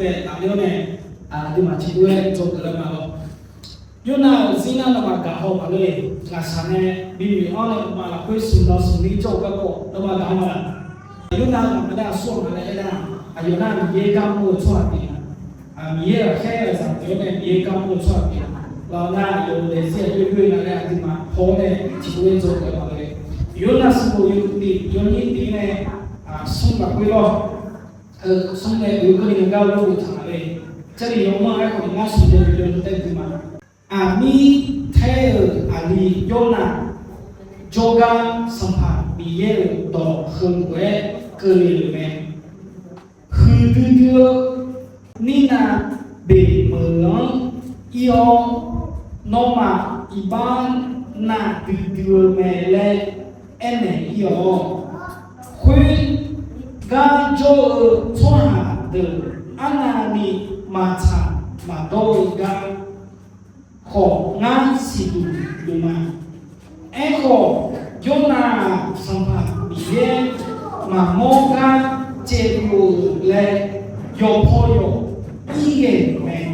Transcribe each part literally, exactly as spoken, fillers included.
Nae tafler-awr nae, aqduimaf tiqkawv-aer dzawgeuf lar ma lor. Yornav-euq zir nar nawmaf gaq haw maqlor-eq. Ngaqshaq nae binoeq-awr nae aqma lafkhoer smq nan smq ni jawr-eu garkawv nawmaf gaq haw ma laq? Yornav-eu aqma nar aqsur ghaq nga laer aer nar, aqyawf nar Miqyaer gar mr-eu tsawrhaq pyeuf-a. Miqyaer ghaqkhaer ghaqzaq pyeuf-awr nae Miqyaer gar mr-eu tsawrhaq pyeuf-a. Lawr nar aqyawf-euq daefzir aqjox jox-ir nga laer aqduimaf haw-awr nae tiqkawv-aer dzawgeuf lar ma lor. Yornav sanqbof yawhuiq tiq yawnyir tiq nae smr lafkhoer lawr. Smr nae oeq keuvni gar lof-aer boftaq-a lor. Jarlif yawmanr aerkhawf ni ngar smq deuq yawdeuq taev gui ma. Aqmir taer-euq aqli Yornav jawrgar Sanqpaq Miqyaer-euq dawq heulof-aer keuvle-euq mae. Huiqdui dui-eu Nirnav beq meuq-anr ir-awr, nawmaf iqbax navdui dui-eu mae laer aernaeq ir-awq. Khoergar jawr-eu tsawrhaq deuq arnavni maqtsaq maqdawr-eu gar khawf ngar siqduq luf ma. Aerkhawf, Yornav-aq, Sanqpaq Miqyaer maqmawr gar caevbyov-euq laer yawqpaw yawq irghae-euq mae.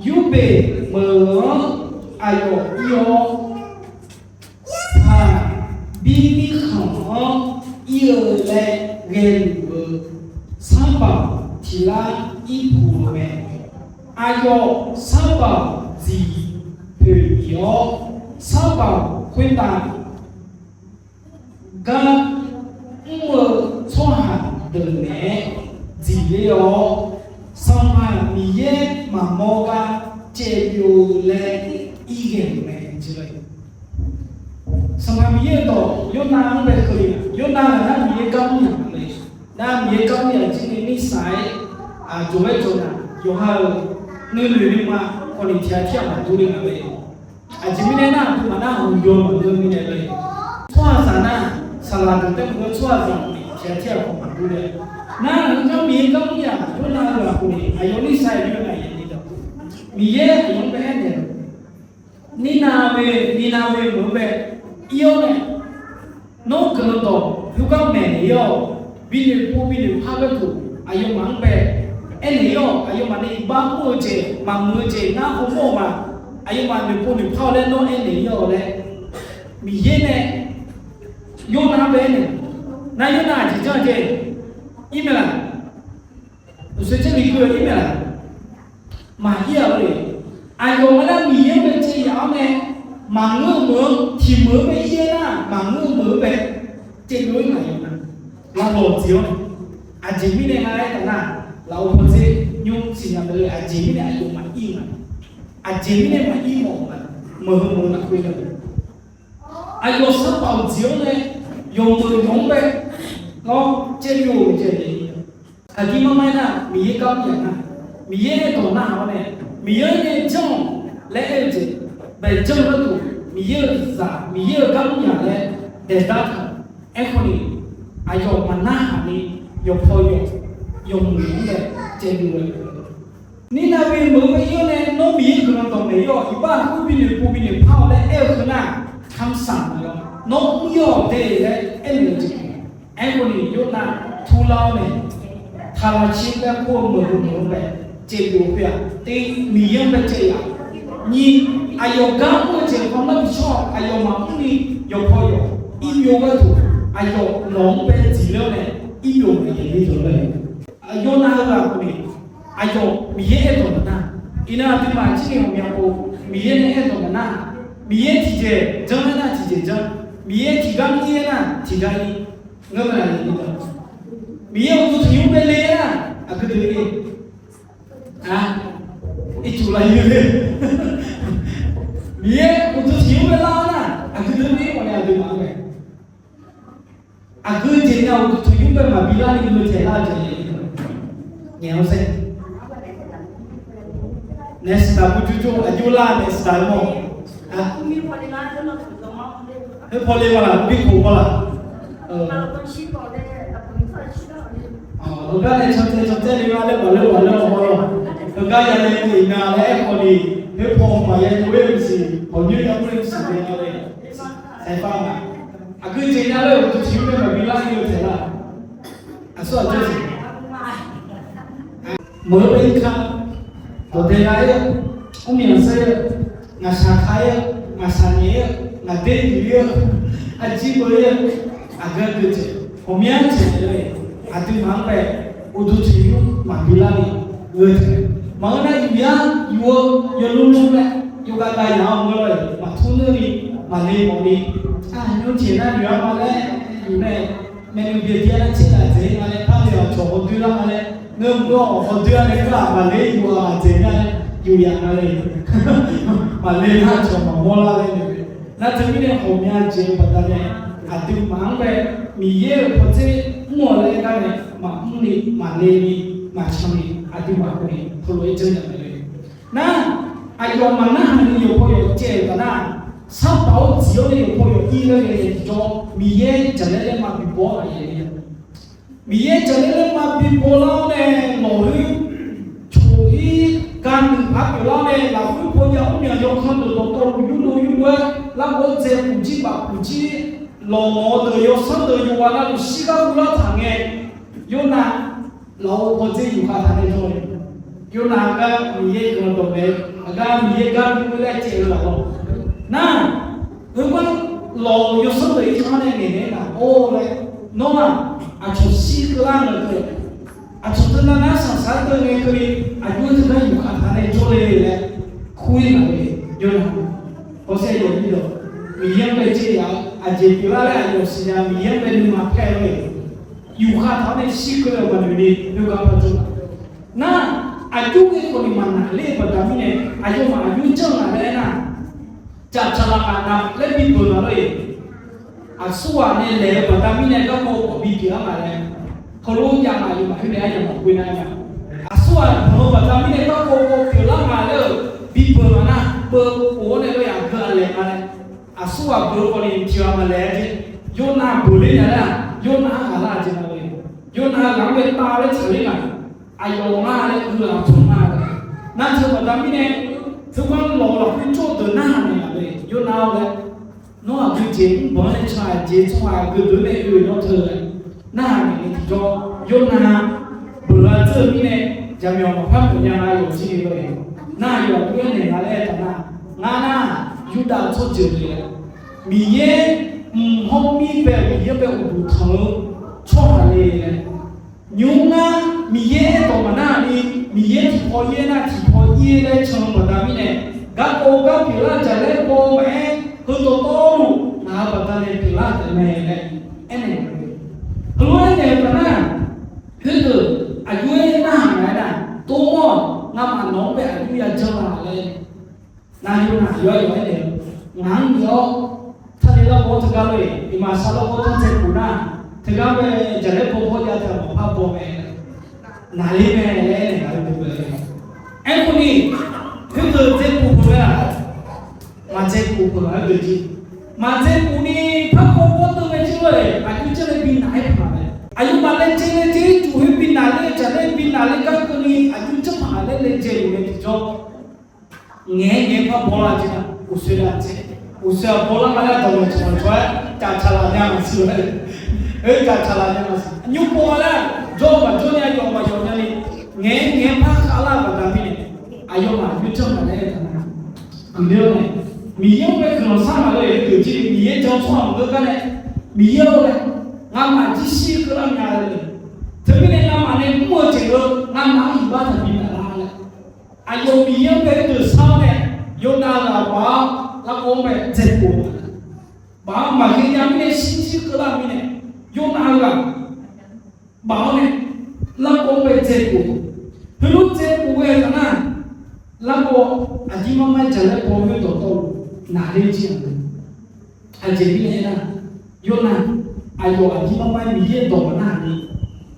Yurbeq meuq-anr aqyawf ir-awr, saqbir mirkhanq-anr ir-eu laer ghaeluf-eu sanrbaq tiqlar irpuq-eu mae. Aqyawf sanrbaq dziq poeq bif-awr, sanrbaq khoertav gar mr-eu tsawrhaq deuq naeq-aer dziqler-awr, Sanqpaq Miqyaer maqmawr gar caevbyov-eu laer irghae-euq mae. Sanqpaq Miqyaer-euq dawq Yornav-anr bae keuvle-a. Yornav-aq nar Miqyaer gar mr-a le. Nar Miqyaer gar mr-a jir ni mirtsaq-aer aqjox-aer jawq nar, yawqha-euq nuinoeq nuima khawf ni tiq ghaq tir-aq maqdur le nga le. Aqjeq mirnae nar, aqduimaf nar hmq yaw maqngeur mirnae le. Tsawrhaqzaq nar, saqlaq deuq taef maqngeur, tsawrhaqzaq tiq ghaq tir-aq khawf maqdur le. Nar, ngar Miqyaer gar mr-a, Yornav-eu lafkhoer ni aqyawf mirtsaq-aer Yornav-aer nae Miqyaer aqyawf-anr bae aernaeq-eu, Nirnav ve, Nirnav ve meuq-anr bae ir-awr nae, nawr guiqlanq dawq khoergar maeqnaeq ir-awq. Binoeq pov binoeq par gharduq aqyawfmaf-anr bae aernaeq ir-awq. Aqyawfmaf nae iqbax mr-eu jeq, maqmuiq-eu jeq ngar hawmawr-eu ma. Aqyawfmaf noeqpov noeqpar-awr laer nawr aernaeq ir-awq laer, Miqyaer nae Yornav-anr bae aernaeq. Nar Yornav aqjeq janr-a jeq ir mae laq? Uqshoe Jarlif keuv-eu ir mae laq? Maqir-aq le. Aqyawf ngar nar Miqyaer-anr bae caev yaf-awr nae, maqngeur-eu meuq-anr tiq meuq-anr bae ir-aer nar, maqngeur-eu meuq-anr bae caevbyov-ir ngaq yawf nar, lavlawq dziq-awr nae. Aqjeq mirnae nga aertaq nar, lafov pawdzer nymr siqnya mae le. Aqjeq mirnae aqyawf maqir-eu nga. Aqjeq mirnae maqir mawf-eu nga. Meuq heu meuq-eu lafkhoer nae Aqyawf sanrbaq-euq dziq-anr nae yawmuiq yawq-anr bae lawr caevbyov-euq jeq le. Aqdir mar mar aer nar, Miqyaer gar mr yaq nar, Miqyaer aerdawq narhaq-awr nae, Miqyaer-anr nae janr-awq laer aer-eu jeq, baeq janr-eu gharduq Miqyaer-euq zaq, Miqyaer-euq gar mr yaq laer daeqdar taq. Aerkhawf ni, aqyawf maqnarhaq ni, yawqpaw yawq, yawmuiq yawq-anr nae caevbyov-eu Nirnav ve meuq-anr bae ir-awr nae, nawr Miqyaer guiqlanq dawqmaeq ir-awq. Iqbax khoer binoeq pov binoeq par-awq laer aer-eu heu nar, kamsaq maqlawr, nawr mr ir-awq de laer aernaeq-eu jeq. Aerkhawf ni Yornav turlar-awr nae, taqlaqcir laer kur-eu meuq heu meuq-anr bae caevbyov khoer-aq, tiq, Miqyaer-anr bae caev yaf. Nyiq, aqyawf gar mr-eu jeq khawf nar bi shawr-awq. Aqyawf maqmr ni yawqpaw yawq irbyov gharduq, aqyawf nawq-anr bae dziqler-awr nae irbyov-euq mae. Aqyawf nar-eu ghaq khawf ni, aqyawf Miqyaer aerdawq maqnar. Iqnan aqduimaf jir ni ghawqmya pov, Miqyaer nae aerdawq maqnar. Miqyaer tiqjeq janr-aer nar tiqjeq janr, Miqyaer tiqgar ir-aer nar tiqgar ir. Ngeur ma. Miqyaer uqduq tanqnymr bae le-aer nar aqgeu deuq ir-a. Ircuf lar ir-eu. Miqyaer uqduq tanqnymr bae lar-awr nar aqgeu deuq ir-a. Aqgeu jeq nya uqduq tanqnymr bae maqbi lar ni heu taeq lar-eu jeq. Ngaeq-awr saer. Naef siqtaq burjur jur aqjox lar naef siqtaq-eu mawr. Khoer paw le ma laq, bi khof ma laq. Heugar nae cantae cantae le ma laer maqle maqle-awr mawr lawr. Heugar ya le iqnan laer aerkhawf ni, khoer paw maqya le-eu maqsiq, hawq nyoer ya mr le maqsiq le ma le. Saerfar ma. Aqgeu jeq nya laer uqduq tanqnymr bae maqbi lar ir-eu taeq lar. Aqsur aqjox siq. Meuq-eu bae irka, dawqdae gha-ir-eu, mrmyanq saer-eu, ngaqshaq ka-ir-eu, ngaqshaq nyaef-ir-eu, ngaqder nyiq-ir-eu, arjir beu-ir-eu, aqgeu deuq jeq ghawqmya jeq-aer, aqduimaf-anr bae uqduq tiq yur maqbi lar ni, gheu taef. Maqngeur nar, yuf yar yuf-eu yawlmr lmr laer yawgav gav yaq-awr ngeur lor-eq, maqtur neur ni, maqle mawf ni, aqnymr jeq nar yuf-a ma laer, yuf nae, maeqnaeq byaeq byaeq nar tser ghaq dzaeq-ir nga laer, par le-awq cawq hawdoer lar nga laer, ngeurmq-awq hawdoer-a nae kar-aq, maqle yuf-aq ghaq dzaeq nya laer, yuf yaq nga le. Maqle nar cawq maqmawr lar laer noeq. Nar teumirnae ghawqmya jeq-eu baqdanae, aqduimaf-anr bae Miqyaer-euq pawdzer mr-awq laer gar nae maqmr ni, maqle ni, maqcan ni, aqduimaf khawf ni heulof-aer janrnya mae le. Nar, aqyawf maqnarhaq ni yawqpaw yawf caev-euq taf nar, sarpaf-awr dziq-awr nae yawqpaw yawf ir laer ghae-eu tiqjawr, Miqyaer jaqlaer laer ma bibaw-awr aqyawf ni Miqyaer jaqlaer laer ma bibaw lar-awr nae, lawqhoer coq-ir, gaqnuiq paq pyeuflar-awr nae, lafkhoer paw jav mrmyanq yawkan deuq dawqtawvluf yurdov yurdov-aer larghov-aer dzaeqpuq jir bafpuq jir, lawqmawf-eu deuq yawsanr deuq yawqghaq navluf shirgar guvlar taq ngae, Yornav lafov pawdzer yufkhav taq nae jawr-eu. Yornav aqgar Miqyaer guiqlanq dawqmaeq-eu, aqgar Miqyaer gar bi mr laer caev-eu lafov. Nar, heugar lawq-euq yawsanr deuq irkanr nae ngaeqnaeq-aer nar, or laer, nawr-aq, aqcawq shir keuvlar ngae deuq, aqcawq teunav nar sanqsaq-aer deuv ngae keuvni, aqjox-aer teugar yufkhav taq nae jawr le laer kur-ir laf-eu Yornav. Hawsher yawqnyir deuq, Miqyaer-anr bae caev yaf-eu aqjeq pyeuflar laer aqyawf siqnya, Miqyaer-anr bae nuima paer-eu yufkhav taq-awr nae shir keuv-eu maqnoeq ni heugar par jawr-a. Nar, aqjox-aer khawf ni maqnaqler-eu baqda mirnae, aqyawfmaf aqjox janr-eu nga laer aernar, caqcaqlaq ngaq nav laer bibeuq nga lor-eq. Aqsurghaq nae laeq-eu baqda mirnae garkawv khawf bipyeuf-ar nga laer, heulof jav ngaq yawmaf khoer nae aryamq maqghoe nar nya. Aqsurghaq beuq-eu baqda mirnae garkawv khawf pyeuflar nga laer-euq bibeuq nga nar, beu of-awr nae lor-eq, aqgeu aqlaeq nga laer. Aqsurghaq beuq-eu khawf ni tiq ghaq maqlaeq-a jeq. Yornav beuq ler nya laer-aq, Yornav-anr ghaqlar-eu jeq nga lor-eq. Yornav ghaq-anr bae tav laer tsaqler nga. Aqyawf nga laer gui-aq tmq nga. Nar teu baqda mirnae, teugar lawq-eu lafkhoer jawr-eu deuq narhaq naeq laf-eu Yornav-awr laer, nawr aqgeu jeq mrbanq-anr nae can-aq jeq tsawrhaq aqgeu deuq nae oe-eu nawr teu laer narhaq naeq ni tiqjawr, Yornav beuq-a dzeur-eu mirnae, jaqmyawf maqpar meuq nya nga yawf jir ni lor-eq. Nar aqyawf aqjox-aer naeq nga laer aertaq nar, ngar nar, Yurdav tsawrjeuq le-a, Miqyaer mq hawr mir bae-euq Miqyaer bae uqduq tanq-eu tsawrhaq le laer. Nymr ngar Miqyaer aerdawq maqnar-aq ni, Miqyaer tiqpaw ir-aer nar tiqpaw ir-aer laer can-eu baqda mirnae, garkawv gar pyeuflar-eu jaqlaer baw-eu maqaer, heudawq tawvluf ngaq-euq baqdanae pyeuflar-euq taef mae laer aernaeq-a. Heulof-aer naeq-eu taf nar, khoerdeuq aqjox-aer narhaq ngaq-aer nar, tov-awr ngamaf nawq-anr bae aqjox yajanr la laer. Nar Yornav yawr-aer yawq-aer naeq-eu, ngaq-anr naeq-awr, taqle larghov-awr teugar lor-eq, iqmaqshaq larghov-awr tanr dzaeqpuf nar, teugar bae jaqlaer baw baw jav taq maqpar baw mae. Naqler mae laer aernaeq ngaq-eu deuq bae. Aerkhawf ni, khoerdeuq dzaeqpuf peuq mae-aq, maqdzaeqpuf peuq-aq aerdeuq jir. Maqdzaeqpuf ni par baw baw teuv mae jir lor-eq, aqjox janr nae bi naq-aer paq mae. Aqyawfmaf laejae laejae-ir juq khoer bi naqler-eu jaqlaer bi naqler gar keuvni aqjox janr paq laer laejae-euq mae tiqjawr. Ngaeq-aer ngaeq-aer par bawlar jeq-a, uqshoe-aq baw lar nga laer dawq maeq cawq-aer caqcaqlaq nya maqsiq-eu laer, caqcaqlaq nya maqsiq nymr baw nga laer jawr-eu maqjawr nya yawf maqyawf nyani, ngaeq-aer ngaeq-aer par khavlar-eu baqda mirnae, aqyawfmaf aqjox janr paq laer aertaq nar, guiqler-awr nae, Miqyaer-anr bae guiqlanq shar ngaq lor-eq, deuq jir Miqyaer jan-eu tsawrhaq maqngeur gar nae, Miqyaer-or laer, ngamaf jir shir keuvlar nya laer, teumirnae ngamaf nae mr-eu jeq-eu ngamaf-anr iqbax taqbi naqlar laer, aqyawf Miqyaer-anr bae deuq shar-awr nae, Yornav ghaq baf-awr larghov-anr bae dzaeqpuf-a. Baf-awr maqghae nya mirnae shir jir keuvlar-eu mirnae, Yornav ghaq baf-awr nae larghov-anr bae dzaeqpuf. Heulof dzaeqpuf ghae-eu taf nar, larghov aqdir mar mar jaqlaer baw-eu dawqtawvluf naqler jir-a. Aqjeq mirnae aernar, Yornav aqyawf aqdir mar mar Miqyaer dawq maqnar-aq ni,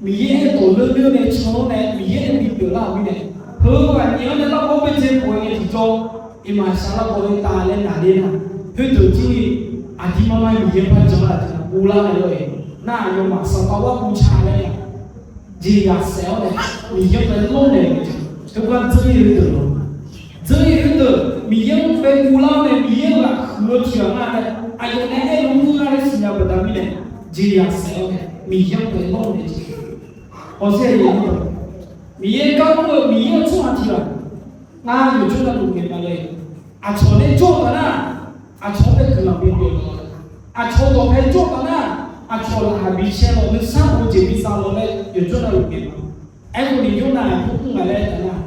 Miqyaer aerdawq leuler nae can-awr nae Miqyaer nae bipyeuf lar-euq mirnae, heu ghaq nyaef-anr nae larghov-anr bae dzaeqpuf-eu ngae tiqjawr, iqmaqshaq larghov-aer tav laer naqler nar, khoerdeuq jir aqdir mar mar Miqyaer par jan-a jeq uvlar nae lor-eq. Nar aqyawfmaf Sanqpaq War uvca laer-a jeqzaq saef-awr nae Miqyaer-anr bae lawrnaeq-eu jeq, teugar dzeur-ir-eu deuq lawr, dzeur-ir-eu deuq Miqyaer-anr bae uvlar-awr nae Miqyaer-euq ghaq huiq-eu tiq ghaq nga nae, aqyawf nae aer-eu mr nga laer siqnya baqda mirnae, jeqzaq saef-awr nae Miqyaer-anr bae lawrnaeq jeq. Hawsher-a, Miqyaer gar mr-eu Miqyaer-euq tsawrhaq tiq ghaq ngar yawqjawr navluf ngaeq ma le. Aqcawq nae jawr-eu taf nar, aqcawq-anr bae guiqlanq bipyeuf-eu, aqcawq dawqpae jawr-eu taf nar, aqcawq laqkhaq bi caer law, nuisar of-eu jeq bi za law laer yawqjawr navluf ngaeq ma. Aerkhawf ni Yornav aqjox mr ngaq laer aertaq nar,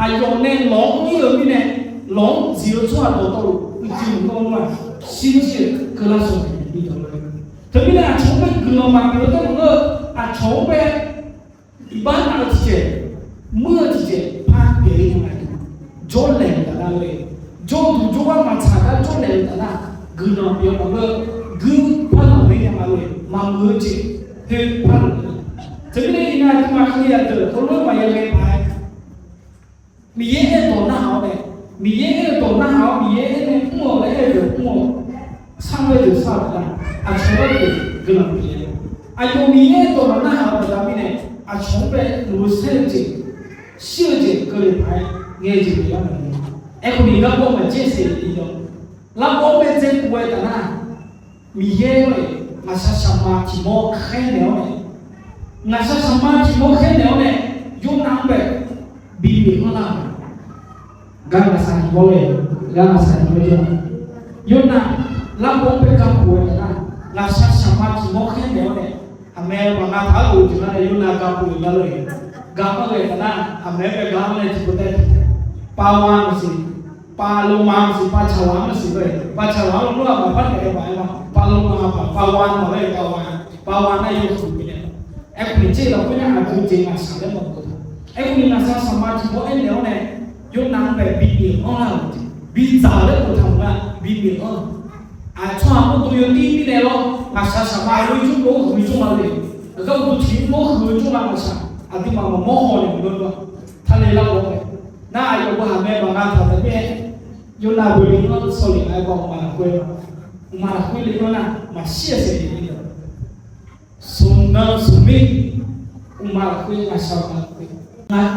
aqyawf nae lawq-anr ir-euq mirnae, lawq-anr dziq-eu tsawrhaq dawqtawvluf uicuiv mq nawr-aq, shirjir-euq keuvlar shawq naeq-a bi dawq lof-aer, teumirnae aqcawq-anr bae guiqlanq maqbif-eu taef maqngeur-eu, aqcawq-anr bae iqbax nav-eu tiqjeq, muir-eu tiqjeq par pyeuf-ir nya nga. Jawrlaeq-eu taf nar lor-eq, jawrduq jawrgar maqtsaq gar jawrlaeq-eu taf nar, guiqlanq pyeuf-eu maqngeur-eu, guir par lanq-aer nya nga lor-eq, maqmuiq-eu jeq khoer par lanq-aer. Teumirnae iqnan aqduimaf khaeq yadeuq heulof-aer maqya ghae paq-aer, Miqyaer aer-eu dawq narhaq-awr nae, Miqyaer aer-eu dawq narhaq-awr Miqyaer aer nae mr-awq laer aer-eu deuq mr-awq, sar-eu deuq sar-eu taf nar, aqcawq-anr bae guiqlanq pyeuf-a. Aqyawf Miqyaer aer-eu dawq maqnarhaq-eu baqda mirnae, aqcawq-anr bae luf-eu saer-eu jeq, shir-eu jeq keuvle paq-aer ngae jeq pyeuf-a mae. Aerkhawf ni garkawv maqjaer saef-eu tiqdawq, larkawv-anr bae dzae pov-aer taf nar, Miqyaer lor-eq, ngaqshaq shaqma tiq mawr khaer naeq-awr nae, ngaqshaq shaqma tiq mawr khaer naeq-awr nae, Yornav-anr bae bipyeuf-anr lar-euq mae. Gar ngaqshaq tiq mawr le, gar ngaqshaq tiq mawr jawr-a. Yornav larkawv-anr bae gapov-aer taf nar, ngaqshaq shaqma tiq mawr khaer naeq-awr nae, aqmae maqngav taq-aer lof-eu jeq nar nae Yornav gapov-eu gar lor-eq. Gar maqghae taf nar, aqmae-anr bae gar-anr nae tiqpov tae tiq tae, pavwa maqsiq, pavloma maqsiq, pavcawaq-anr maqsiq lor-eq. Pavcawaq-anr lof-aer aqbaq par taef-aer baq-aer ma, pavloma-a paq, pavwa maqghae-eu pavwa, pavwa nar yawhuiq mirnae. Aerkhawf ni tser lafkhoer nar aqgeu jeq ngaqshaq laer maqghoe-a. Aerkhawf ni ngaqshaq shaqma tiq mawr aernaeq-awr nae, Yornav-anr bae bipyeuf-anr lar-euq jeq, bidzaq laer boftaq-euq nar bipyeuf-anr. Aqcawq-aq mawrdo yawdir mirnae lawr, ngaqshaq shaqma aqloer jmr-eu huiq jmr-a le. Aqgar uqduq tiq mr-eu huiq jmr-a ngaqshaq, aqduimaf maqmawr haw naeq-eu lof-aer, tale lar-awr mae. Nar aqyawf beu haq mae maqngav taq taq-aer, Yornav beu le-anr sawleq nar-aer gar uqma lafkhoer, uqma lafkhoer le-anr nar maqshir-a saef le-ir dawq. Smq nan smq mir, uqma lafkhoer ngaqshaq uqma lafkhoer,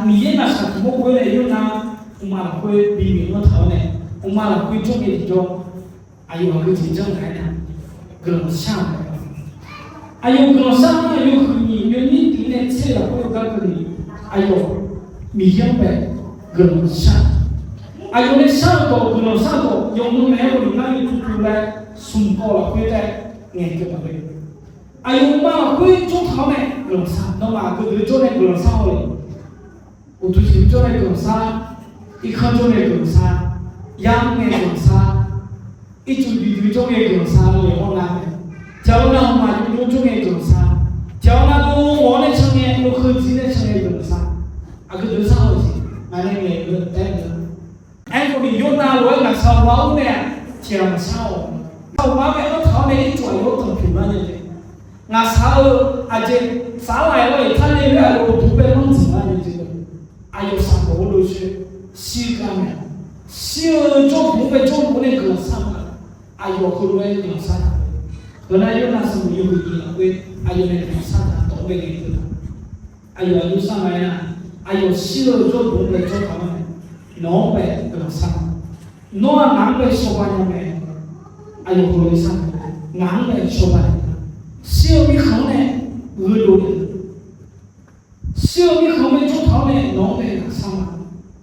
Miqyaer ngaqshaq tiq mawr khoer nae Yornav uqma lafkhoer bipyeuf-anr taq-awr nae, uqma lafkhoer jawr ngae tiqjawr, aqyawf aqgeu jeq janr-eu taef-aer nar, guiqlanq shar-euq mae. Aqyawf guiqlanq shar-anr nar, yawhuiq nyiq yawnyir tiq nae tser lafkhoer-eu gar keuvni, aqyawf Miqyaer-anr bae guiqlanq shar. Aqyawf nae shar-eu dawq, guiqlanq shar-eu dawq yawmuiq mae-aer ghawqni ngar yawtuv tuv laer smq kawv lafkhoer taef ngaeqkeuv maqle. Aqyawf uqma lafkhoer jawr taq-awr nae guiqlanq shar. Nawmaf aqgeu deuq jawr nae guiqlanq shar haw le. Uqduq tiq jawr nae guiqlanq shar, irkanr jawr nae guiqlanq shar, yar mr ngae guiqlanq shar, ircuf duidui jawr ngae guiqlanq shar le-awr nar mae. Tiq ghaq-awr nar hawmaf yawjawr jawr ngae guiqlanq shar, tiq ghaq-awr nar dov ghawq-awr nae can ngae, dov kheuvdzir nae can ngae guiqlanq shar. Aqgeu deuq shar haw-eu jeq ngaq nae ngaeq-eu taef-aer Aerkhawf ni Yornav lof-aer ngaqshaq uqma-anr nae-aq tiq ghaq maqshar-awq. Ngaqshaq uqma-anr bae-anr taq-awr nae ircuf aqyawf-anr tanqpyoq lar nya jeq. Ngaqshaq-eu aqjeq saflar-aer lawr-iq tarle-aer aqyawf uqduq bae manr tsanq lar nya jeq. Aqyawf shaq mawf-eu lof-aer shir gar mae. Shir-eu jawrduq-anr bae jawrluf-anr nae guiqlanq shar ma. Aqyawf heulof-aer guiqlanq shar taq-eu. Heunar Yornav sanqbof yawhuiq nyiq lafkhoer aqyawf nae guiqlanq shar taq dawq-anr bae ngaeqkeuv taq. Aqyawf aqjox shar nga-aer nar, aqyawf shir-eu jawrduq-anr bae jawr taq-awr nae, nawq-anr bae guiqlanq shar ma. Nawr-aq ngaq-anr bae cawba nya mae. Aqyawf heulof-aer shar nga, ngaq-anr bae cawba nya. Shir-eu mirkhanq-anr nae gheudov nae Shir-eu mirkhanq-anr bae jawr taq-awr nae nawq-anr bae guiqlanq shar ma.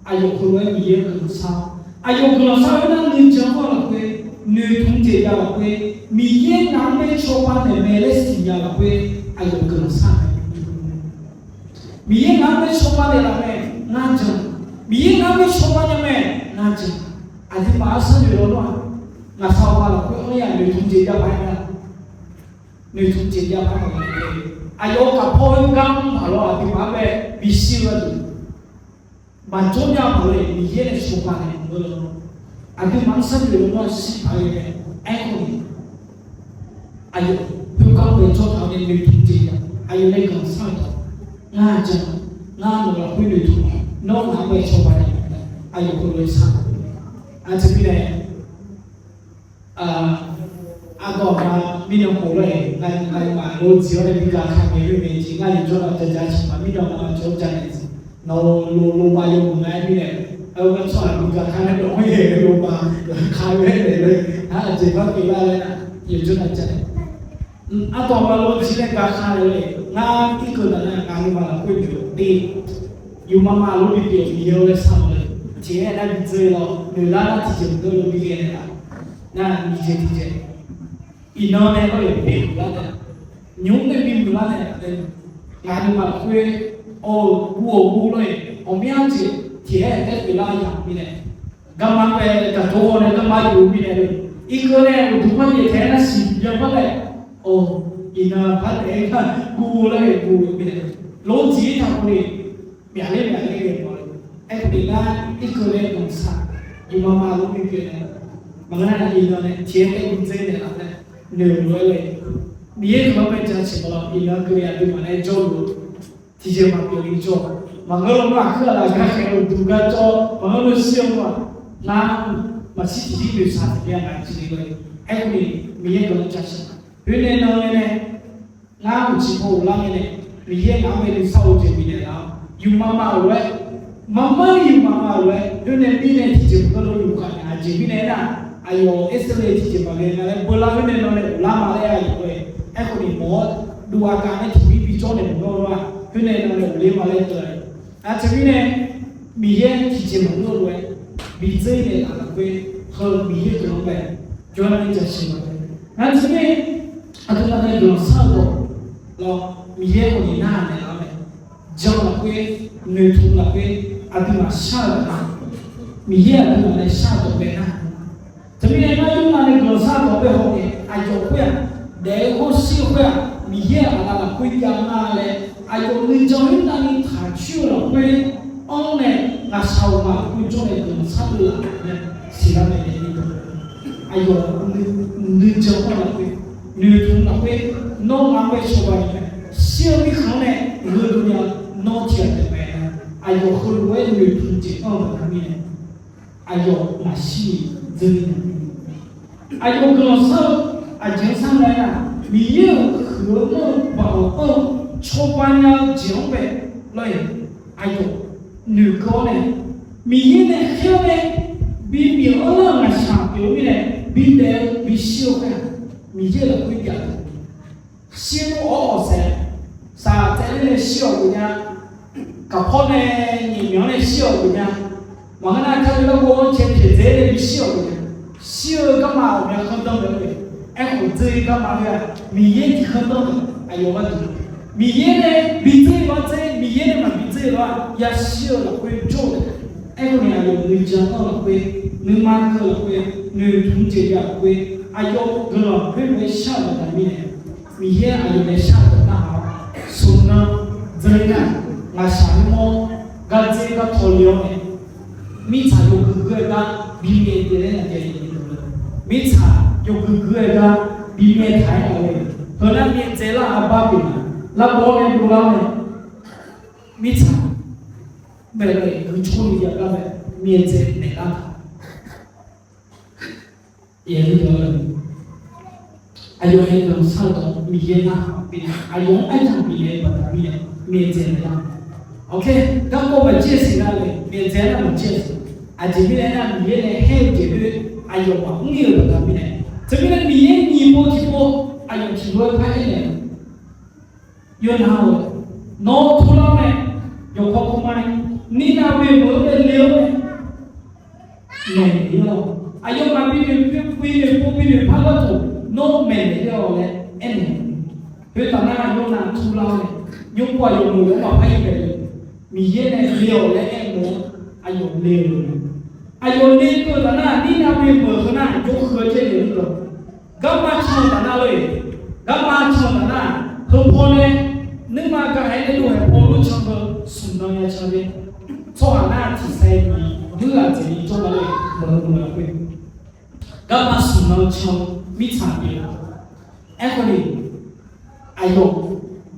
Aqyawf heulof-aer Miqyaer-anr guiqlanq shar-awr, aqyawf guiqlanq shar-eu khoer nar nuijan-anr lafkhoer, noeqtmq jeq jav lafkhoer, Miqyaer ngaq-anr bae cawba naeq mae laer siqnya lafkhoer, aqyawf guiqlanq shar-eu mae. Miqyaer ngaq-anr bae cawba naeq laf mae, ngar jan. Miqyaer ngaq-anr bae cawba nya mae, ngar jan. Aqduimaf arsar noeq lawnmr-aq, ngaqshaq uqma lafkhoer-anr ya noeqtmq jeq jav paq-aer nar, noeqtmq jeq jav paq-aer nar, aqyawf-euq kaqpawr-aer gar mr paq lawr aqduimaf-anr bae bishir gharduq maqjawr nya paq-aer Miqyaer nae cawba naeq-eu lawr. Aqduimaf arsar noeq lawnmr-aq shir paq-aer nae aerkhawf ni aqyawf khoergar-anr bae jawr taq-awr nae noeqtmq jeq jav, aqyawf nae guiqlanq shar-eu dawq, ngar jan, ngar nawq lafkhoer noeqtmq, nawr ngaq-anr bae cawba naeq, aqyawf heulof-aer shar-eu. Aqjeq mirnae ardawq aqma mirnan khof lor-eq, ngamaf lof-aer jeq-awr nae bi gaq ka ngae-eu mae jeq, ngar yawjawr nar jaja ciqma mirnan aqma jawr ja naeq jeq, nawq-eu lof lof ma yawmuiq nga-aer mirnae, aer-eu gar tsawrhaq bi gaq ka nae dawq-anr yaeq-eu lof ma ka-aer naeq-eu, nar aqjeq bar pyeuf lar laer nar, yawjawr nar ja nae Ardawq aqma lof-aer jir nae gaq ka naeq-eu, ngar irkeuv taf nar ngaq nuima lafkhoer noeq-eu te. yufmaf maf lof bipyeuf-eu Miqyaer-anr laer sharmawf le. Tiqaer nar bi dzeur-eu lawr, noeqlar nar tiqjeq maqngeur lof bi ghae naeqlaf. Nar miqjeq tiqjeq, iqnan nae lawr-eq, beqlar nae, nymq-mr nae bimuiq lar naeqlaf nae, ngaq nuima lafkhoer, or, guv-awq guv lawr-eq, ghawqmya jeq tiqaer taef pyeuflar yamq mirnae, garma bae gaqdov-awr nae garma yuf-eu mirnae, irkeuv nae uqduq par jeq taef-aer nar siqbyan par nae, or, iqnan par taef-aer gar guv lawr-eq guv-eu mirnae, lof-aer jeq-ir taq khawf ni myaqler myaqler ghae mawf-eu. Aerkhawf ni nar irkeuv nae guiqlanq shaq, yufmaf maf lof bipyeuf nae, maqngeur nar iqnan nae tiqaer taef bi dzeur naeqlaf nae, noeq lof-aer le. Miqyaer guiqlanq bae jaceuq-awr iqnan keuvni aqduimaf nae jawrluf-eu tiqjeq maqpyeuf ni jawr. Maqngeur lof nar aqkuir aqlaf gar khaeq-eu uqduq gar jawr, maqngeur lof shir-eu nar, nar maqshir tiqjir noeqshaq taef-a ngaq ciqle lor-eq. Aerkhawf ni Miqyaer guiqlanq jaceuq-a. Khoernae nan ngae nae, ngar uqcif paw ghoflar ngae nae, Miqyaer ngaq-anr bae nuisar-eu jeq bifnaeq laf-awr, yufmaf maf-euq lof-aer, maqmar ni yufmaf maf-euq lof-aer, khoernae mirnae tiqjeq maqngeur lof yufkhav naeq-a jeq mirnae aernar, aqyawf-euq aersaer le tiqjeq maqghae nga laer beula khoernae nan nae ghoflar ma laer aqyawf-eu. Aerkhawf ni mawq-awr, dov-a kav nae tiqbir bijawr naeq maqngeur-eu lar-aq, khoernae nan nae ghofler ma laer teu-a. Aqjeq mirnae, Miqyaer tiqjeq maqngeur-eu lof-aer bi dzeur naeqlaf lafkhoer, heu Miqyaer guiqlanq bae jawrlar nae jaceuq-a. Ngar teumirnae, aqduimaf nae guiqlanq shar-eu dawq lawr, Miqyaer khawf ni narhaq naeqlaf-awr nae, jan lafkhoer, noeqtmq lafkhoer, aqduimaf shar-eu dawq nar, Miqyaer aqduimaf nae shar-eu dawq bae nar, teumirnae ngar yurnav nae guiqlanq shar-eu dawq bae haw nae aqyawf khoer-aq, daef-eu hawsher khoer-aq, Miqyaer-aq aqlaf lafkhoer jav nga laer, aqyawf nuijan yurnav ni taq coer-eu lafkhoer, anr nae ngaqshaq-euq maqkhoer jawr nae guiqlanq shar dov laf-euq nae siqlar mae nae ni dawq, aqyawf nuijan-anr lafkhoer, noeqtmq lafkhoer, nawr ngaq-anr bae cawba-eu mae, shir-eu mirkhanq-anr nae gheudov nya-eu, nawr tiqghaq taef mae nar, aqyawf heulof-aer noeqtmq jeq anr-eu baqda mirnae, aqyawf maqshir-iq dzeur ni nya-eu. Aqyawf guiqlanq shar-eu aqjeq-anr sharnoeq-aer nar, Miqyaer-euq huiq-eu manr-eu baq-awq anr-eu cawba nya-eu jeq-anr bae lawr-eq, aqyawf noeqkeuv-awr nae, Miqyaer nae khaer-awr nae bimyaq-anr lar-euq ngaqshaq pyeuf-eu mirnae, bidaef-eu bishir-eu khoer-aq, Miqyaer lafkhoer jav-eu shir-awr awr-awq saef, saqtsaev-aer nae shir-awq geuf nya, kaqpawr nae nyiq myanq-anr nae shir-awq geuf nya, maqngeur nar kali larghov-anr cae pyaeqdzae-aer nae bishir-awq geuf nya, shir-eu garma ghawqmya khanqdanr mae lor-eq. Aerkhawf dzeur-ir garma khoer-aq, Miqyaer tiq khanqdanr-eu aqyawf gharduq, Miqyaer nae bi dzeur-ir lar dzer, Miqyaer nae maqbi dzeur-ir lar-aq, yashir-eu lafkhoer jawr-eu taef. Aerkhawf ni aqyawf nuijan anr-eu lafkhoer, nuima keuv-eu lafkhoer, noeqtmq jeq jav-eu lafkhoer, aqyawf guiqlanq khoerlof-aer shar-euq baqda mirnae, Miqyaer aqyawf nae shar-euq dawq narhaq-awr, smq nan dzeur nar, ngaqshaq mimawr gardzer gartaw le-awr nae, mirtsaq yawgui gui-aer gar bimyaev daef laer aqjeq, mirtsaq yawgui gui-aer gar bimyaev taq-aer ghaq-eu, heunar myaev dzae lar-eu arbar pyeuf-a, larbaw-awr nae dovlar-awr nae, mirtsaq bae-eu guiqcawr ni jav gar bae myaev dzae naeq lar-a. Aqyawf nae guiqlanq shar-eu dawq Miqyaer narhaq-eu baqda mirnae, aqyawf-anr aryamq bifnaeq-eu baqda mirnae, myaev dzae naeq lar-a. Ok, garkawv maqjir-eu siq nar le, myaev dzae nar maqjir-eu siq. Aqjeq mirnae aernar, Miqyaer nae khaer-eu jeq khoer aqyawf maqmr-ir-eu baqda mirnae, teumirnae Miqyaer nyiq pov tiqpov aqyawf tiqlof-aer par aernaeq-eu Yawqnan-aq, nawr turlar-awr nae, yawqkawr kawrma-aer, Nirnav meuq-anr nae le-awr nae, maeqnaeq-ir-awq. Aqyawfmaf binoeq pov binoeq pov binoeq par gharduq nawr maeqnaeq-ir-awq laer aernaeq-eu. Khoertaf nar, Yawrnav turlar-awr nae, nymr pov aqyawf meuq-anr maqpar-ir bae-eu, Miqyaer nae le-awq laer aer-eu meuq-anr aqyawf le-eu mae. Aqyawf lekeuv-eu taf nar, Nirnav meuq heu nar jawr heu-eu jaenaeq-eu dawq, garma can-eu taf nar lor-eq, garma can-eu taf nar, heupaw nae nuima gaq-aer nae dov-aer paw lof can-eu smq nan ya can le. Tsawrhaq nar tiqsaev ni muir ghaq dzaeq ni jawr ma lor-eq, meuq-eu meuq lafkhoer, garma smq nan can-eu mirtsaq pyeuf-eu. Aerkhawf ni, aqyawf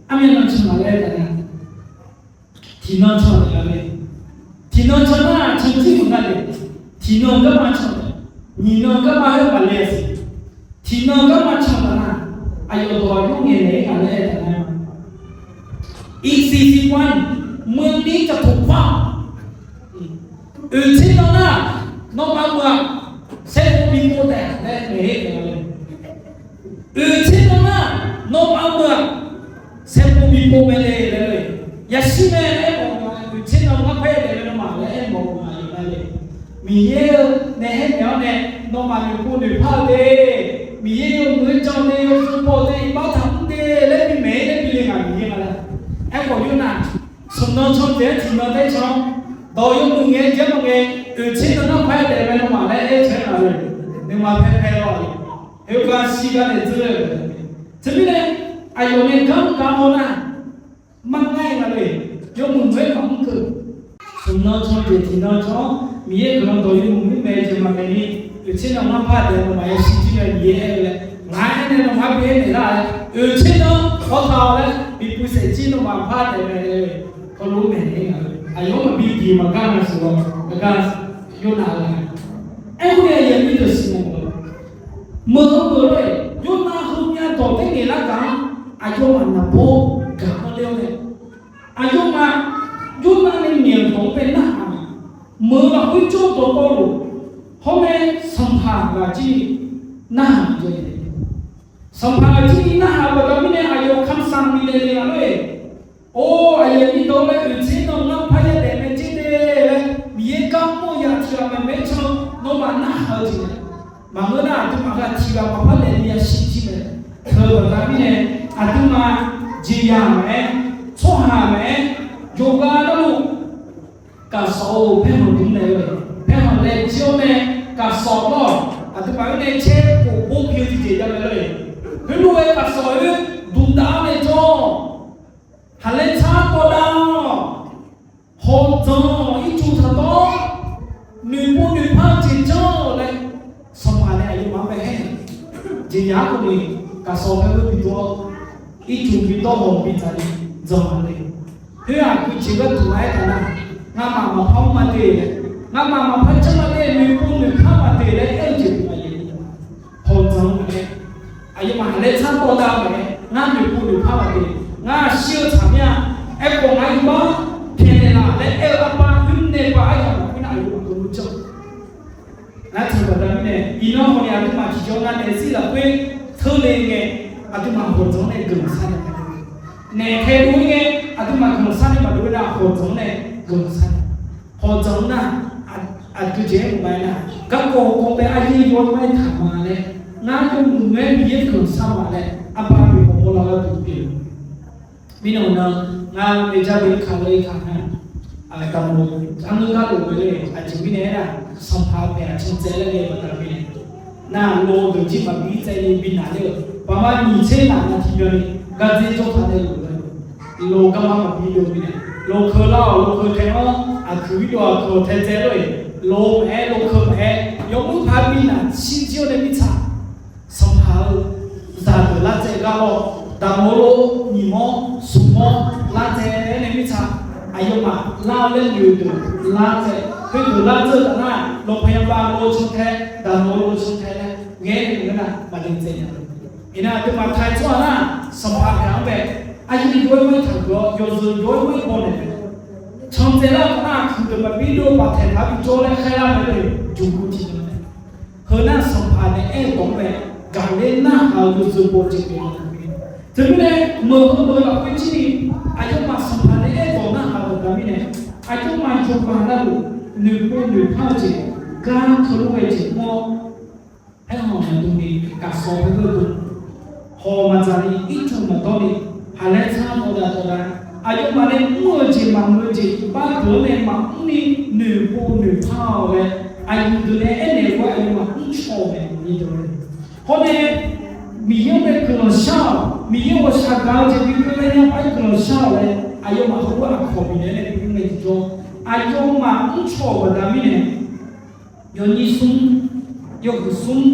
armyan nan can ma laer taf nar, tiqnan can naeq-a le. Tiqnan can nar, can jir meuq nga le. Tiqnan garma can-eu, nyiqnan garma heu maqle-a siq. Tiqnan garma can-eu taf nar, aqyawf dawq-aq yawr ngaeqnaeq-ir nga laer aer taf nar, iqsiq siq pav, meuq ni caqtoq pav. Oeqtser nan nar, nawmaf meuq-aq, saerpov bipov taef laer ngaeq-ir taef-a le. Oeqtser nan nar, nawmaf meuq-aq, saerpov bipov mae le laer, yashir mae laer mawf-eu mae. Oeqtser nan ngar par yadaef mae nawmaf laer aermawf-eu aqyawf nar le. Miqyaer-eu naeq-aer naeq-awr nae, nawmaf noeqpov noeqpar-eu de, Miqyaer yawmuiq-aer jan-eu de, yawzeu baw-eu de, iqbax taqmr de laer bimaeq-ir laer bi le ngaq Miqyaer nga laer. Aerkhawf Yornav, smq nan can jeq-aer tiq nan taer can-awr, dawq yawmuiq ngae jeq-aer maqngae, oeqtser nan ngar par yadaef mae nawmaf laer aer-eu taef-aer nga le. Nuima paer paer lawr-aq, heugar shirgar nae dzeur-eu. Teumirnae, aqyawf nae gar mr gar-awr nar, mar ngar-aer nga le, yawmuiq maqaer maqmr keuv. Smq nan can jeq tiq nan can-awr, Miqyaer guiqlanq dawq yawmuiq mr mae jeq maqmaeq ni, oeqtser nan ngar par daef nawmaf yashir jir mae Miqyaer aer-eu laer, ngaq-aer nae nawmaf-anr bi aer naeq lar-a. Oeqtser nan hawtaq-awq laer bipuiv saef jir nawmaf par daef mae le. Heulof-aer maeqnaeq nga, aqyawf-anr maqbi diq maqgar nga siq-awr, gar Yornav-eu nga. Aerkhawf ni aqyuif aqnyir deuq siqnya-eu, meuq-eu meuq lor-eq, Yornav heumyav dawq taer ngaeqlar gaq-anr, aqyawfmaf naqbawr gaq-anr ler-awr nae, aqyawfmaf, Yornav nae ngaeq-euq dawq-anr bae narhaq-eu, meuq-eu lafkhoer jawr-eu dawqtawvluf, hawr nae sanqpaq ghaq jir ni narhaq-eu jeq, sanqpaq ghaq jir ni narhaq-eu baqda mirnae aqyawf kamqsaq bifnaeq le nga lor-eq. Or, aqyuif aqnyir deuq-or laer, oeqtser nan ngar par yadaef mae jir de laer, Miqyaer gar mr-eu yaq tiq ghaq maeqmaeq-aer can, nawmaf narhaq-eu jeq mae. Maqngeur nar aqduimaf ghaq tiq ghaq maqpar daef ni yashir jir mae. Teu baqda mirnae, aqduimaf jeqzaq maqaer, tsawrhaq maqaer, yawqghaq navluf, gaqsawq-eu paerkhanq dmr naeq-eu, paerkhanq laejae-awr nae gaqsawq lawr, aqduimaf-anr nae caer khof bor pi-eu tiqjeq jav mae lor-eq. Khoerlof-aer gaqsawq-aer duqdav-awr nae jawr-awq, haqlaer tsar kawv dav-awq, hawq dzanq-awq, ircuf taqdawr, noeqpov noeqpar-eu jeq janr-awq laer, sanqpaq nae aqyawfmaf-anr bae aer-eu jeq yaq-anr khawf ni, gaqsawq paer khoer bi dov-awr, ircuf bi dawr, hawq bi dzaq ni dzanq-a le. Khoer-aq, gui jeq gharduq maqaer taf nar, ngamaf maqpar mr ma de laer, ngamaf maqpar janr ma de, noeqpov noeqpar ma de laer aer-eu jeq pyeuf ma le. Hawq dzanq-eu maqaer, aqyawfmaf haqlaer tsar kawv dav-eu maqaer, ngar noeqpov noeqpar ma de, ngar shir-eu tsaq mir-a. Aerkhawf ngar iqbax pyaeqnaeq laf laer aer-eu arbar nuinae ba aryamq khoer nar aqyawfmaf dawqmur janr. Nar teu baqda mirnae, iqnan khawf ni aqduimaf tiqjawr nar naeq zir lafkhoer teule ngae, aqduimaf hawq dzanq-anr nae guiqlanq sharnaeq mae. Naeq taedov-ir ngae, aqduimaf guiqlanq sharnaeq maqdov-ir nar hawq dzanq-anr nae guiqlanq sharnaeq. Hawq dzanq-anr nar, aqdui jeq-aer maqbae nar, garkawv kawv bae aryaer yaw-aer taq ma laer, ngar yawmuiq-aer Miqyaer guiqlanq shar ma laer, arbar bi hawq mawrlar gharduq pyeuf-eu. Mirnae-aq nan, ngar nae jar bi kaq-eu kaq nar, daqmawq arngeur gar lof-eu le. Aqjeq mirnae aernar, sanqpaq paeq-aq can tsaev laer ghae baqda mirnae, nar loq-eu deuq jir maqbi tsaev ni bi naq ler-euq, baqma nyiq tser naq na tiqbyan ni gardzer jawr taq nae loq-eu, loq garma maqbi dov mirnae, loq keuv lar-awq, loq keuv tae-anr aqkuiq ir dov aqkuiq-awq tae tsaev lor-eq, loq maqaer, loq keuv maqaer, yawmuir paq bi naq shirjir-awr nae mirtsaq, sanqpaq-eu zaqdeuq lar tsaev gar lawr, daqmawr lor, nyiq mawr, smq mawr lar tsaev-aer nae mirtsaq, aqyawfmaf lar-eu laer noeq-eu deuq lar tsaev, khoerdeuq lar dzeur-eu taf nar, lawqpaq yaqbav lor-eu can tae, daqmawr lor-eu can tae laer ghae-aer nae maqngeur nar maqdae tsaev nya. Iqnan aqduimaf taq-aer tsawrhaq nar, sanqpaq paeq-anr bae, aqyuif yawr-aer mawr-aer taqgeuf-awr, yawzeu yawr-aer mawr-aer baw naeq mae. Can tsaev lar-eu taf nar, aqkuiq deuq maqbi dov-eu baqtaeq taq-awr bi jawr laer khaerlar mae lor-eq, juqgu tiqnan mae. Heu nar sanqpaq nae aer-eu dawq-anr bae, gaqler narhaq-eu yawzeu baw jeq pyeuf-eu mae. Teumirnae, meuq heu meuq lafkhoer jir ni, aqyawfmaf sanqpaq nae aer-eu dawq narhaq-eu baqda mirnae, aqyawfmaf yawqghaq navluf noeqpov noeqpar-eu jeq, gar teulof ghae jeq mawr-awr, paerkhanq maqdov ni, gaqsawq paer khoer dov, hawq maqdzaq ni, ircuf maqdawr ni, haqlaer tsar dawv dav dawv dav, aqyawfmaf nae mr-eu jeq maqmuiq-eu jeq iqbax deuq-anr nae maqmr ni, noeqpov noeqpar-awq laer, aqyuif deuq nae aernaeq-eu lof-aer aqyawfmaf mrcaw-euq mae, nyiq deuq-a. Hawr nae, Miqyaer-anr bae guiqlanq shar-awq, Miqyaer ghawqshaq gaq-eu jeq bi ghoe laer nya par guiqlanq shar-awq laer, aqyawfmaf heulof-aer aqkawq bifnaeq-aer nae bi ghoe ngae tiqjawr, aqyawfmaf mrcaw-euq baqda mirnae, yawnyir smr, yawhuiq smr,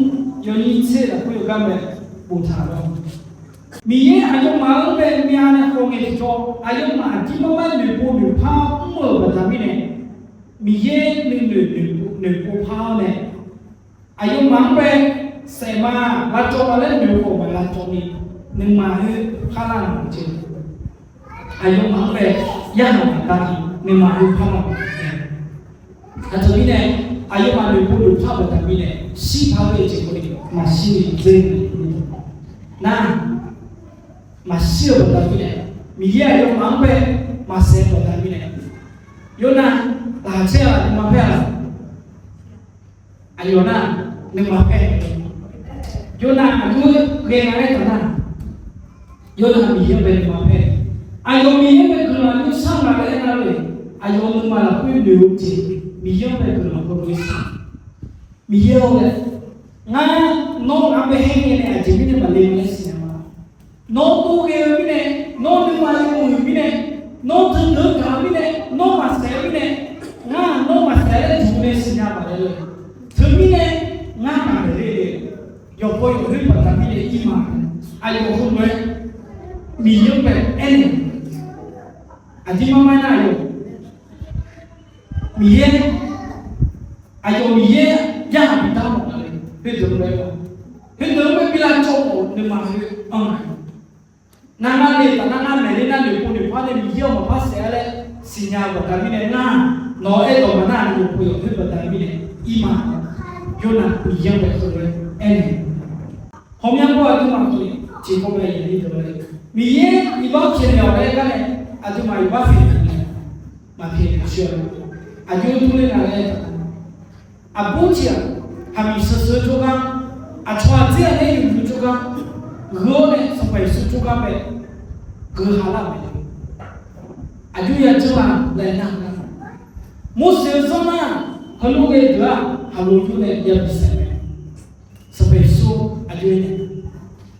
yawnyir tser lafkhoer yawgar mae boftaq lawr. Miqyaer aqyawfmaf-anr bae myav nae khawf ngae tiqjawr, aqyawfmaf aqdir mar mar noeqpov noeqpar mr-euq baqda mirnae, Miqyaer nuinoeq noeqpov par-awr nae, aqyawfmaf-anr bae saef ma, lavcawv ma laer noeq khawf maqlavcawv ni, nuima heu parlar-euq jeq, aqyawfmaf-anr bae yarhaq maqdav ni, nuima heu parlar-euq jeq. Aqjeq mirnae, aqyawfmaf noeqpov noeqpar-eu baqda mirnae, shirpaq-eu jeq khawf ni maqshir ni dzer ni nar, maqshir-eu baqda mirnae, Miqyaer aqyawfmaf-anr bae maqsaef-eu baqda mirnae, Yawrnav laqkhaq caer-aq nuima paer-a. Aqyawf nar, nuima paer. Yawrnav aqjox ghae nga laer taq nar, yawrnav Miqyaer-anr bae nuima paer. Aqyawf Miqyaer-anr bae guiqlanq aqjox shar nga laer aernar-eu, aqyawf nuima lafkhoer noeq-eu jeq, Miqyaer-anr bae guiqlanq heulof-aer shar. Miqyaer-or laer, ngar nawr ngaq-anr bae haer ngae nae aqjeq mirnae maqle nga laer siqnya ma. Nawr tov ghae-eu mirnae, nawr nuima yawmuiq-euq mirnae, nawr teudeuq-anr gaq-eu mirnae, nawr maqsaef-eu mirnae, ngar nawr maqsaef laer duq nae siqnya baq laer-eu. Teumirnae ngar ngaq maeqle le, yawqpaw yawqkhoer baqda mirnae ir ma. Aqyawf heulof-aer Miqyaer-anr bae aernaeq, aqdirmar mar nar-aq, Miqyaer, aqyawf Miqyaer yarhaq bidar mawf nga le. Khoerdeuq-anr bae-a, khoerdeuq-anr bae bi lavcawv mawf-eu nuima khoer anr-a. Nar ngar le taf nar ngar maeqle nar noeqpov noeqpar nae Miqyaer-anr maqpar saef-a laer siqnya-eu baqda mirnae ngar nawq-anr aerdawq maqnar-aq, yawqpaw yawqkhoer baqda mirnae ir ma. Yawrnav Miqyaer-anr bae heulof-aer aernaeq Hawmyanr bawr aqduimaf khawf ni tiqkawv mae yaqli dawq-a le. Miqyaer iqbax pyaeqnaeq-awq laer gar nae aqduimaf iqbax pyaeqnaeq-a, maqpyaeq-a. Aqjox durler nga laer taf-a, aqbur tiq ghaq haqmiq sheuq sheuq jawrgar, aqcawq aqdzer-aq nae yuf yuf jawrgar, gheu-awr nae Sanqpaq Yeqsur jawrgar bae geuha lar-euq mae. Aqjox ya janr-a laer nar-a, Morseq-eu zanr nar, heulof ghae deuq-aq haqlo yur nae ya bisaef mae. Sanqpaq Yeqsur aqjox-aer nae,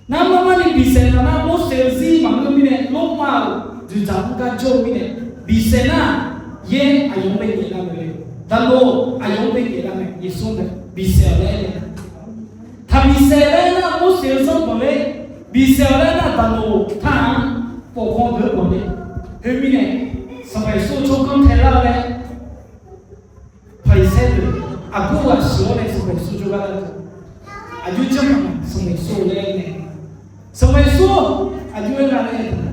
nar mar mar ni bisaef taq nar, Morseq-eu zir maqngeur mirnae, Lormav-euq dzoeqdzaq mr gar jawr-eu mirnae, bisaef nar, yaer aqyawf-anr bae nyaef lar mae le. Daqloq aqyawf-anr bae nyaef lar mae. Yeqsur-anr bae bisaef-awq laer aer nae, taq bisaef laer nar, Morseq-eu zanr banq ler, bisaef-awq laer nar, daqloq tar-anr pawqkawv deuq-anr banq ler. Khoermirnae, Sanqpaq Yeqsur tsawrganr tae lar-eu laer, Paqliqsaer deuq aqbur ghaq sheuq-awr nae Sanqpaq Yeqsur jawrgar lar-eu, aqjox janr-a, Sanqpaq Yeqsur laer aer nae, Sanqpaq Yeqsur aqjox-aer nga laer aer-eu,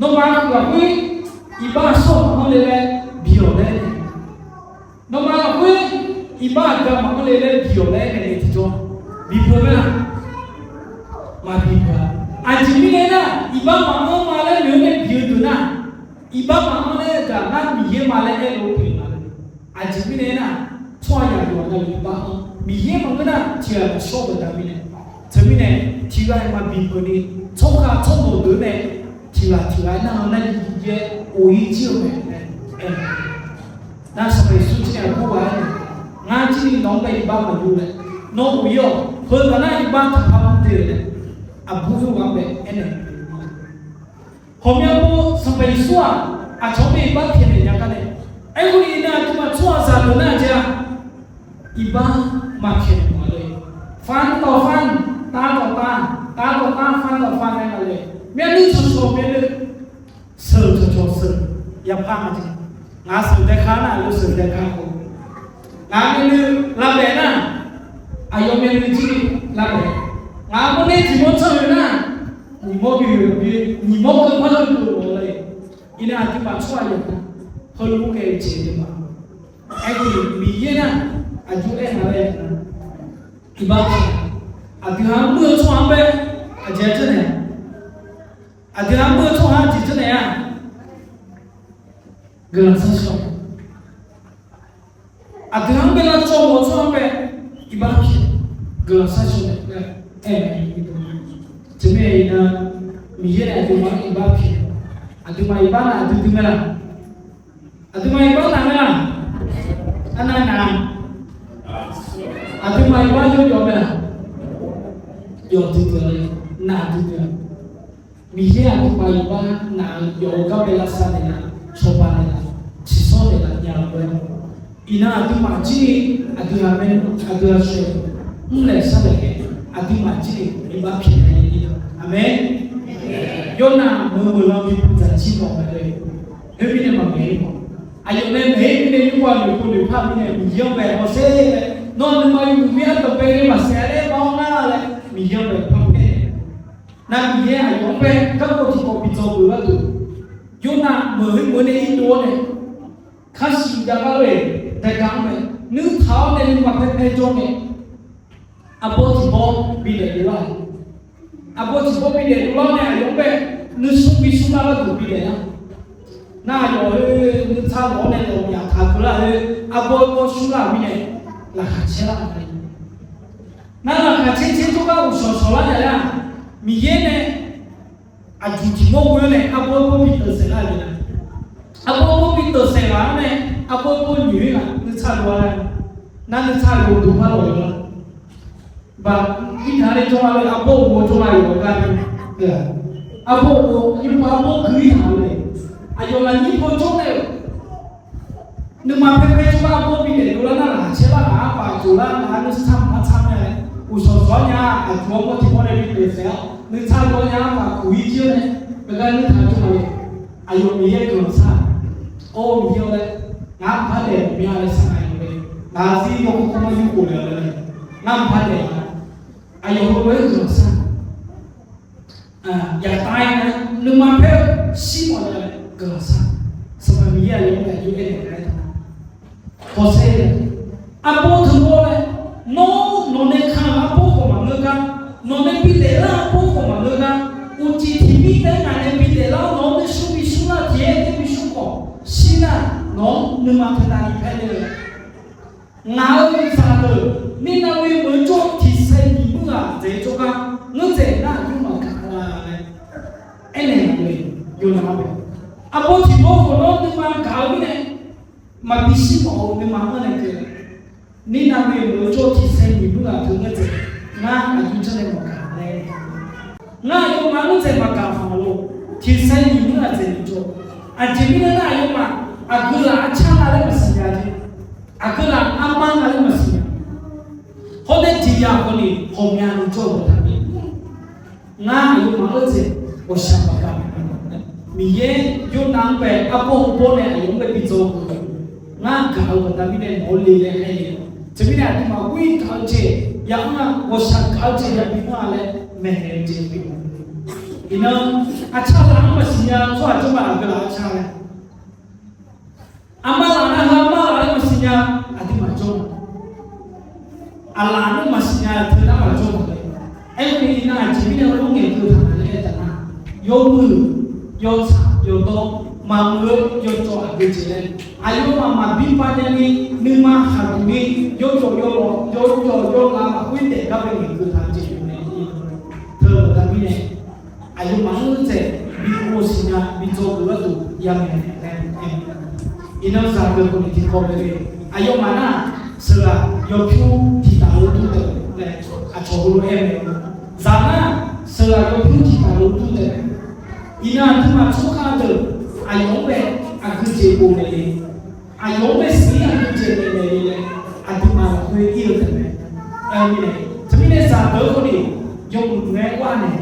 nawmaf-euq lafkhoer iqbax aqsur maqanr le laer bi-awq laer aer nae, nawmaf lafkhoer iqbax aqgeu maqanr le laer bi-awq laer aer nae tiqjawr, bipeu mae-a. Maqbi peuq-a. Aqjeq mirnae nar, iqbax maqanr ma laer noeq-awr nae bi-eu deuq nar, iqbax maqanr laer gaq nar Miqyaer ma laer aer-eu pyeuf ma. Aqjeq mirnae nar, tsawrhaq yawqghaq navluf iqbax-anr Miqyaer maqngeur nar tiq ghaq maqshawr-eu baqda mirnae, teumirnae tiq ghaq-iq maqbi peuq ni, tsawrkhav tsawrbof deuq nae tiq ghaq tiq ghaq-aer nar-eu nar-ir jir-aer of-ir jir-eu mae laer aer-eu. Nar Sanqpaq Yeqsur jir nae aqbur ghaq-aer nae, ngar jir ni nawq-anr bae iqbax maqyur laer, nawr of-ir-awq. Heu taf nar iqbax taqpar-anr de-eu laer, aqbur khoerghaq-anr bae aernaeq-eu. Hawqmya pov Sanqpaq Yeqsur-aq, aqcawq-anr bae iqbax pyaeqnaeq nya gar nae, aerkhawf ni iqnan aqduimaf tsawrhaqzaq deuq nar-aq jeq-a, iqbax maqpyaeqnaeq mawf-a le. Fanr tawq fanr, tav tawq tav, tav tawq tav, fanr tawq fanr aer-a le. Myavnuiv cawqcawq myavnuiv, seuq cawqcawq seuq, yapar nga jeq. Ngaq seuq dae ka nar, aqyawf seuq dae ka-eu. Ngaq myavnuiv lavbaef nar, aqyawf myavnuiv jir ni lavbaef. Ngaq mawrner tiq mawr tsanr-eu nar, nyiq mawr bi-eu bi, nyiq mawr keuv par keuv keuv-eu le. Iqnan aqduimaf tsawrhaq yawqghaq heulof-aer ghae-eu jeq-eu ma. Aerkhawf ni Miqyaer nar, aqjox aer nga laer, iqbax, aqdui-anr muir-eu tsawrhaq-anr bae, aqjeq-a janrnaeq-a, aqdui-anr muir-eu tsawrhaq-anr jeq janrnaeq-a, guiqlanq sharshawr. Aqdui-anr bae lavcawv mawf-eu tsawrhaq-anr bae, iqbax pyaeq, guiqlanq sharshawr nae aer-eu. Teumirnae iqnan, Miqyaer nae aqduimaf-anr iqbax pyaeq, aqduimaf iqbax nar aqdui dui mae laq? Aqduimaf iqbax naq mae laq? Arnav naq. Aqduimaf iqbax yawjawf mae laq? Yawdui dui-a, naq duidui-a. Miqyaer aqduimaf iqbax naq-eu yawf-eu gar bae lavsav naeqlaf, cawba naeqlaf, tsiqsawr naeqlaf nya-eu lof-aer, iqnan aqduimaf jir ni aqdui ghaq mae, aqdui ghaqshawq mrlaeq sharlaeq ngae, aqduimaf jir ni iqbax pyaeqnaeq-a. Aqmeq. Yawrnav meuq meuq lan bi puq dzaq jir mawf mae le. Khoermirnae maqngaeq-ir mawf. Aqyawf nae maeq-ir mirnae yurwa noeqpov noeqpar mirnae Miqyaer-anr bae hawsher laer, nawr nuima yawmuiq mir-anr dawqpae ghae maqsaef laer bar-awr nar laer Miqyaer-anr bae par paer-a. Nar Miqyaer aqyawf-anr bae garkawv tiqkawv bi dzawgeuf gharduq, Yawrnav meuq-ir meuq nae irdov-awr nae, kasiq jav gar lor-eq, daega-anr mae, nuirtaq-awr nae nuima paer paer jawr mae, arbawr tiqbawr bi daefdov lar-euq, arbawr tiqbawr bi daefdov lar-awr nae aqyawf-anr bae nuismr bi smr lar gharduq bi daef lar-euq. Nar aqyawf-eu nuitsar lawq-awr nae lawq myaq taq keuvlar-eu arbawr arbawr shurlar-euq mirnae, laqkhaq caerlar-euq mae. Nar laqkhaq caer caer jawrgar uqshawq shawqlar nya lar-aq, Miqyaer nae aqjuq tiq mawr ghoe-awr nae arbawr arbawr bi teuf saef lar-euq mae. Arbawr arbawr bi teuf saef ghaq-anr nae, arbawr arbawr nyoeq-ir ghaq nuitsar lawq-a laer, nar nuitsar lawq duq par lawq yawlar. Baq, irtaq-anr nae jawrma-eu arbawr uqmov jawrma yawqgar nae, arbawr uqmov, arbawr gui-ir taq-eu mae. Aqyawf lafnyir paw jawr nae-euq nuima paer paer jawrgar arbawr bi daef dovlar nar, laqkhaq caerlar ghaq arpaf jawqlar nar, nuisar maqpar tsar mae. Uqshawq shawq-ar nya, aqjuq-anr mawr tiq mawr nae bi teuf saef-awr, nuitsar lawq-ar nya arpaf kuq-ir jir-awr nae, beugar nuitaq jawr ma le. Aqyawf Miqyaer guiqlanq shar-aq, Or Miqyaer-awr laer, ngar mqpar daef mawf mya laer shar nga-a le. Ngaq zir yawkawr kawr mar yur khof le-a laer, ngar mqpar daef-a. Aqyawf heulof-aer guiqlanq shar-aq, yaqtav-aer nuima paer-eu shir mawf nya laer guiqlanq shar-aq. Sanqpaq Miqyaer aqyawf-anr gaq yur aernaeq-a aertaq-a, hawsher, arbawr teu mawr laer, nawr nawqnae kan-euq arbawr khawf maqngeur gar, nawqnae bi daeflar arbawr khawf maqngeur gar, uqcif tiq mir taef ngaq nae bi daeflar-awr nawq-anr maershuir bi shurlar tiq aer tae bi shur khawf shir nar, nawq-anr nuima paer tavni paer ler-eu ngaq-euq zaqdeuq Nirnav ghoe meuq-eu jawr tiqsaev nyiq muir ghaq dzaeq-eu jawrgar, ngeurdzaeq nar aqjox maqgaq-a laer aernaeq-eu mae. Yawqnan-a bae, arbawr tiq bawr khawf nawr nuima gaq-eu mirnae, maqbi shir mawf-eu nuima-anr nae keuv-a. Nirnav ghoe meuq-eu jawr tiqsaev nyiq muir ghaq deuq ngeurdzaeq, ngar aqjox janrnae maqgaq laer aernaeq-a. Ngar aqyawfmaf ngeurdzaeq maqgaq khawf lor, tiqsaev nyiq muir ghaq dzaeq-eu jawr. Aqjeq mirnae nar aqyawfmaf aqgeu laf arcar nga laer maqsiq nya jeq, aqgeu laf armar nga laer maqsiq nya. Hawr nae jeqyaq khawf ni ghawqmya ni jawr-eu baqda mir, ngar aqyawfmaf-anr dzaeq ghawqshaq maqgaq mae. Miqyaer Yornav-anr bae arbawr hawbawr nae aqyawf-anr bae bi dzaw-eu, ngar gaq-eu baqda mirnae nawq-anr le laer aer-eu. Teumirnae aqduimaf ghoer gaq-eu jeq ya anr-a, ghawqshaq gaq-eu jeq yabi anr-a laer maeqnaeq-eu jeq pyeuf-eu. Iqnan, aqcar laf-anr maqsiq nya tsawrhaq jawr ma aqgeu laf arcar laer, aqma laf nar heu armar laf laer maqsiq nya, aqduimaf jawr ma. Aqlaf nar maqsiq nya teu nar maqjawr ma laer. Aerkhawf ni iqnan aqjeq mirnae heulof ngaeqkeuv taq nga laer aertaq nar, yawmuiq yawtsaq yawdawr maqmuiq-eu yawcawv aqgeujeq laer, aqyawfmaf maqbi pav nya ni nuima khaqduq ni yawcawv yawlawq yawcawv yawlaf lafkhoer daef gar bae ngaeqkeuv taq-eu jeq pyeuf mae. Teu-eu baqda mirnae, aqyawfmaf-anr dzaeq bi ghov siqnya bi dzaw geuf gharduq yamawr naeq-aer, iqnan zaqdeuq khawf ni tiqkawv mae. Aqyawfmaf nar, sheuqghaq yawpyur tiqtaf-eu dur taef-a laer aqcawq heulof-aer aer mae. Zaq nar, sheuqghaq yawpyur tiqtaf-eu dur taef-a. Iqnan aqduimaf tsawrkhav deuq aqyawf-anr bae aqgeujeq bof naeq le, aqyawf-anr bae siq-ir aqgeujeq naeq naeq le laer aqduimaf lafkhoer ir-eu taef mae. Aer-eu mirnae, teumirnae zaqdeuq-eu khawf ni yawmuiq muiq-aer war naeq,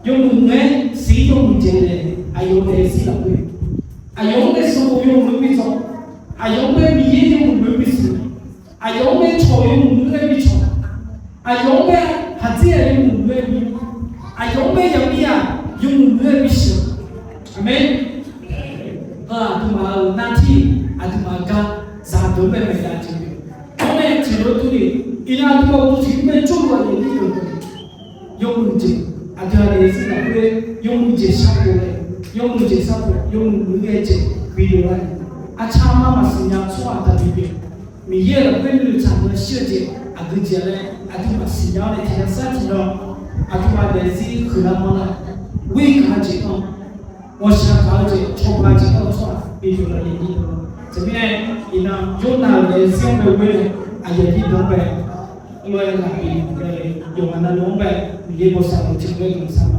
yawmuiq muiq-aer siq-ir yawmuiq jeq naeq, aqyawf-eu daefzir lafkhoer, aqyawf-anr bae sanqbof yawmuiq-eu bi dzaw, aqyawf-anr bae Miqyaer yawmuiq muiq-eu bi siq, aqyawf-anr bae cawq yawmuiq muiq-aer bi cawq, aqyawf-anr bae haqdzer-aq yawmuiq muiq-aer bi, aqyawf-anr bae yaqmir-aq yawmuiq muiq-aer bi sheuq. Aqmeq. Heu aqduimaf-euq nartir, aqduimaf-euq gar, zaqdeuq-anr bae maeqnaeq jeq pyeuf. Hawr nae tiqlof durni, iqnan aqduimaf uqduq tiq dur bae jawrluf-eu aqyuif aqnyir deuq-anr bae yawmuiq jeq, aqdui-aq daefzir lafkhoer yawmuiq jeq sharpov-aer, yawmuiq jeq sharpov, yawmuiq muiq-aer jeq bi dovlar-eu, aqcawq-anr maqsiq nya tsawrhaq taqbi pyeuf. Miqyaer-euq lafkhoer nuinoeq tsaq-eu shir-eu jeq aqgeujeq laer aqduimaf siqnya-awr nae tiqnan sar tiqnan aqduimaf daefzir huiqlar manrlar, ghoer gaq-eu jeq-anr, ghawqshaq gaq-eu jeq, cawba jeq-anr tsawrhaq bi pyeuf laf-eu aqyuif aqnyir deuq-anr. Teumirnae, iqnan Yornav-euq daefzir-anr bae ghoer nae aqyuif aqnyir deuq-anr bae lof-aer laf bi-eu yawqghaq navluf-anr bae Miqyaer bawshaw luf tiq ghoer-eu sar